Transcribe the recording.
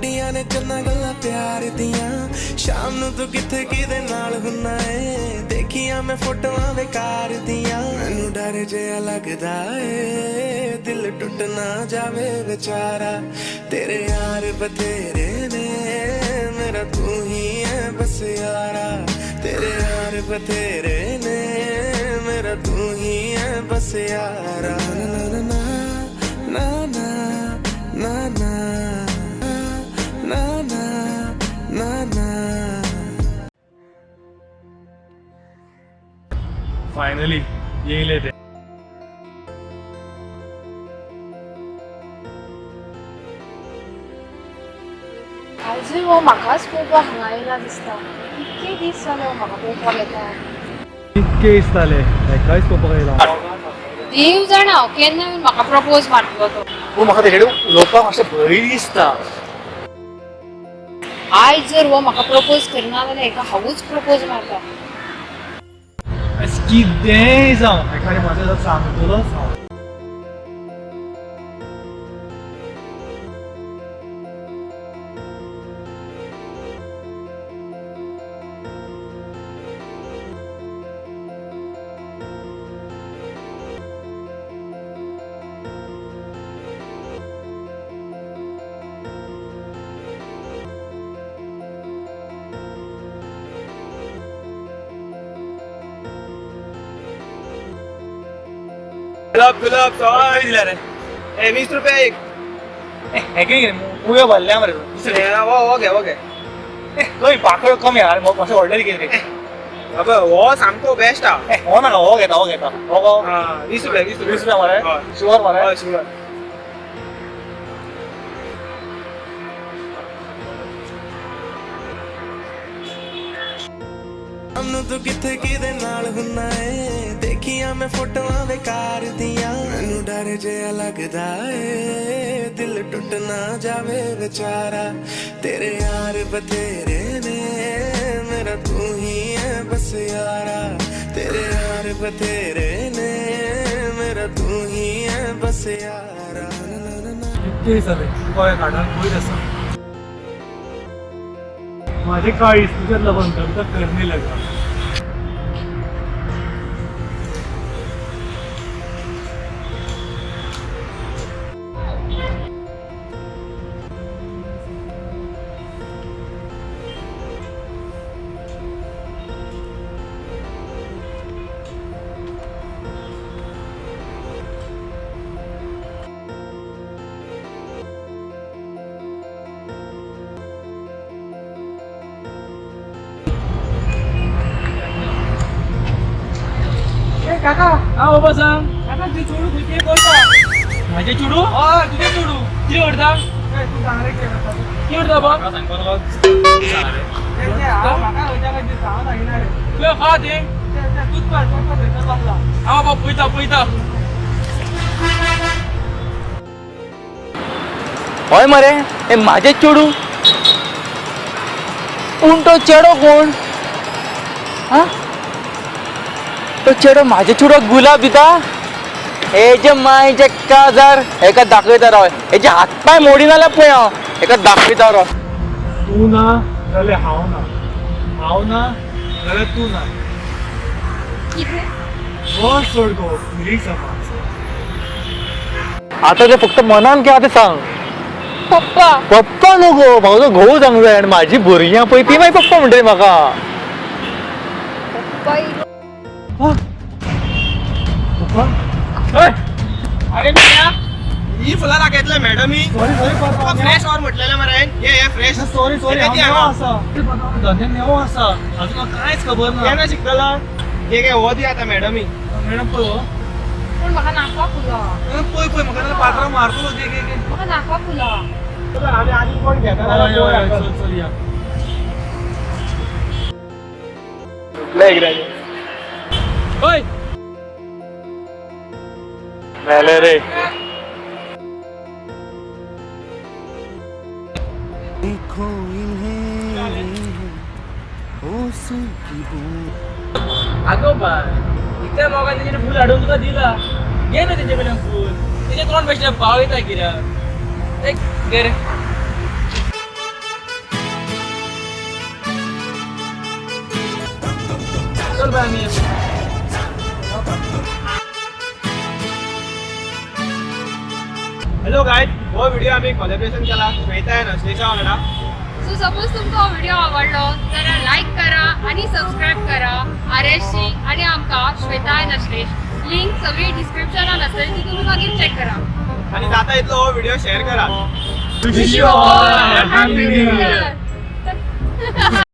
ਕੱਢੀਆਂ ਨੇ ਚੰਨਾ ਗੱਲਾਂ ਪਿਆਰ ਦੀਆਂ। ਸ਼ਾਮ ਨੂੰ ਤੂੰ ਕਿੱਥੇ ਕਿਹਦੇ ਨਾਲ ਹੁੰਨਾ ਏ, ਦੇਖੀਆਂ ਮੈਂ ਫੋਟੋਆਂ ਬੇਕਾਰ ਦੀਆਂ। ਮੈਨੂੰ ਡਰ ਜਿਹਾ ਲੱਗਦਾ ਏ, ਦਿਲ ਟੁੱਟ ਨਾ ਜਾਵੇ ਵਿਚਾਰਾ। ਤੇਰੇ ਯਾਰ ਬਥੇਰੇ ਨੇ, ਮੇਰਾ ਤੂੰ ਹੀ ਹੈ ਬਸ ਯਾਰਾ। ਤੇਰੇ ਯਾਰ ਬਥੇਰੇ ਨੇ, ਮੇਰਾ ਤੂੰ ਹੀ ਹੈ ਬਸ ਯਾਰਾ। ਨਾ ਨਾ ਨਾ ਨਾ ਨਾ ਨਾ ਨਾ ਨਾ ਨਾ ਨਾ। फाइनली यही लेते। आयजूय हो म्हाकाच पळोवपाक हांगा येयला दिसता. कितके दीस जाले हो म्हाका पळोवपाक येता. इतके दिसताले हेकाच पळोवपाक येयला. देव जाणा हो केन्ना येवन म्हाका प्रपोज मारतलो तो. पूण म्हाका तेजे कडेन उलोवपाक मातशें भंय दिसता. आयज जर हो म्हाका प्रपोज करना जाल्यार हेका हांवूच प्रपोज मारता. कितेंय जावं हेका म्हाजें सांगतलोच हांव. गुलाब गुलाब 100 दिला रे. ए 20 रुपया एक. हेके कितें मुयो भरल्या मरे. हो हो घे हो घे. कमी पाकळ कमी यार, मातशें व्हडलें कितें रे. अबे हो सामको बेस्ट हा. हो नाका, हो घेता हो घेता हो गो. 20 रुपया 20 रुपया. 20 रुपया मरे. हय. शुअर मरे. हय शुअर. ਸ਼ਾਮ ਨੂੰ ਤੂੰ ਕਿੱਥੇ ਕਿਹਦੇ ਨਾਲ ਹੁੰਨਾ ਏ, ਦੇਖੀਆਂ ਮੈਂ ਫੋਟੋਆਂ ਬੇਕਾਰ ਦੀਆਂ। ਮੈਨੂੰ ਡਰ ਜਿਹਾ ਲੱਗਦਾ ਏ, ਦਿਲ ਟੁੱਟ ਨਾ ਜਾਵੇ ਵਿਚਾਰਾ। ਤੇਰੇ ਯਾਰ ਬਥੇਰੇ ਨੇ, ਮੇਰਾ ਤੂੰ ਹੀ ਹੈ ਬਸ ਯਾਰਾ। ਤੇਰੇ ਯਾਰ ਬਥੇਰੇ ਨੇ, ਮੇਰਾ ਤੂੰ ਹੀ ਹੈ ਬਸ ਯਾਰਾ। ਨਾ ਨਾ ਨਾ ਨਾ। कितके दिसताले तुका गार्डन पयत आसा. माझे काळीज तुझ्यात लग्न धगधग करने लगा. काका हा बाबा सांग काका, तुझे चेडू कितें करता? म्हाजें चेडूं? हय तुजें चेडूं कितें करता? तूं सांग रे कितें करता. कितें करता बाबा? सांगपा तुका. तुवें खा तें हांव बाबा पळयता पळयता. हय मरे, हे म्हाजें चेडूं. पूण तो चेडो कोण? हा तो चेडो म्हाजे चेडवाक गुलाब दिता? हेजे मायचे काजार हेका दाखयता राव, हेजे हात पांय मोडिना जाल्यार पळय हांव हेका दाखयता राव. तूं ना जाल्यार हांव ना, हांव ना जाल्यार तूं ना. कितें? बस सोड गो लिरिक्स आसा. आतां तें फक्त मनान कितें आहा तें सांग. पप्पा. पप्पा न्हू गो, म्हाजो घोव सांग जाय आनी म्हाजी भुरगीं पळय ती मागीर पप्पा म्हणटली म्हाका. पप्पा. पप्पा. अरे मिया ही फुलां दाखयतले मॅडमी. सॉरी सॉरी तुका फ्रेश ऑर म्हटलेलें मरे हे हे फ्रेश. Sorry sorry. हे हांव दी नेवो हांगा. आसा, धंद्यान नेवो आसा, अजून म्हाका कांयच खबर ना. केन्ना शिकतलो हे घे हो दी आतां मॅडमी. मॅडम पळय हो. पूण म्हाका नाका फुलां. पळय पळय म्हाका जाल्यार पात्रांव मारतलो. घे घे घे. म्हाका नाका फुलां. आमी आनी कोण घेता हय, जाल्यार हय, पळय हय, आतां. चल चल या. हय मेले रे. आगो बाय, इतल्या मोगान तेजेर फूल हाडून तुका दिला, घे न्हू तेजे कडल्यान फूल. तेजे तोंड बेश्टें पाव येता कित्याक? घे रे. चल बाय आमी. हॅलो गायज, हो व्हिडिओ आम्ही कोलॅबरेशन केला श्वेता अँड अश्लेषा वांगडा. सो सपोज तुमकां हो व्हिडिओ आवडलो जाल्यार लायक करा आनी सबस्क्रायब करा आर एस सी आनी आमकां श्वेता आनी अश्लेश. लिंक सगळी डिस्क्रिप्शनान आसतली, ती तुमी मागीर चॅक करा. आणि जाता इतलो हो व्हिडिओ शेअर करा. Wish you all a happy new year.